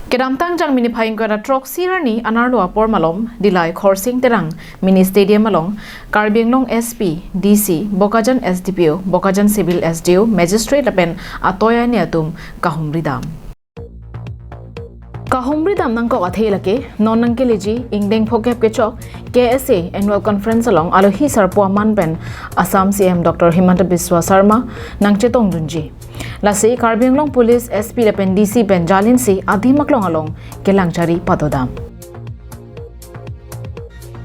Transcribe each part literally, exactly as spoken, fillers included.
Kedamtang Jangmi niphai ingkoi ra throk sirni anerlo apor malom Dillai Khorsing Terang Mini Stadium along Karbi Anglong S P, D C, Bokajan S D P O, Bokajan Civil S D O, Magistrate lapen atoya ne atum kahumri dam. Kahumri dam nangkok athe lake non nangkeleji ingdeng phokep kechok K S A Annual Conference along alohi sarpo aman pen Assam C M Doctor Himanta Biswa Sarma nangchetongdunji. Lasi Karbi Anglong Police S P lapen D C pen jalinsi adim aklong along kelang chari padodam.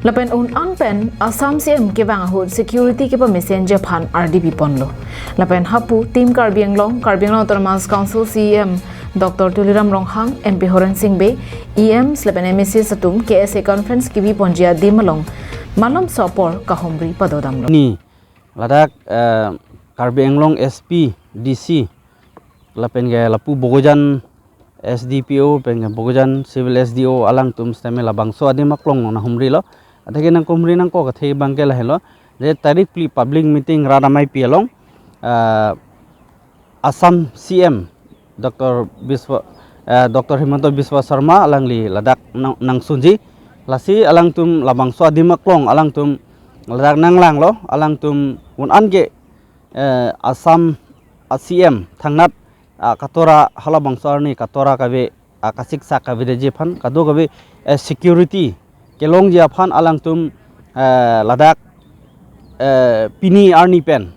Lapen un-an pen Assam C M kevang ahut security kepamesenji aphan ardi piponlo. Lapen hapu Team Karbi Anglong, Karbi Anglong Autonomous Council C E M Doctor Tuliram Ronghang, M P Horen Sing Bey, E Ms lapen M A Cs atum K S A conference kebiponji adim along malomso apor kahumri padodamlo. Ni ladak eh, Karbi Anglong S P, D C, lapen ke lapu Bokajan S D P O pen ke Bokajan Civil S D O alangtum sitame labangso adim aklong nanghumrilo. Athe ke nangkahumri nangkok athe abang ke lahelo. Je tarik phli public meeting rat amei pi along eh, Assam C M Doctor Biswa eh, Doctor Himanta Biswa Sarma alangli ladak nang, nangsunji. Lasi alangtum labangso adim aklong alangtum ladak nanglanglo, alangtum un-an ke eh, Assam a C M thangnat ah, katora halabangso arni katora kave ah, kasiksak kavedeji aphan kadokave eh, security kelongji aphan alangtum eh, ladak eh, pini arni pen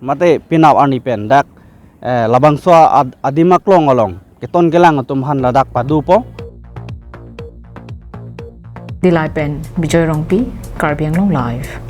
mate penap arni pen dak eh, labangso ad, adim aklong along keton kelang atum aphan ladak padopo. Dillai pen Bijoy Rongpi, Karbi Anglong Live.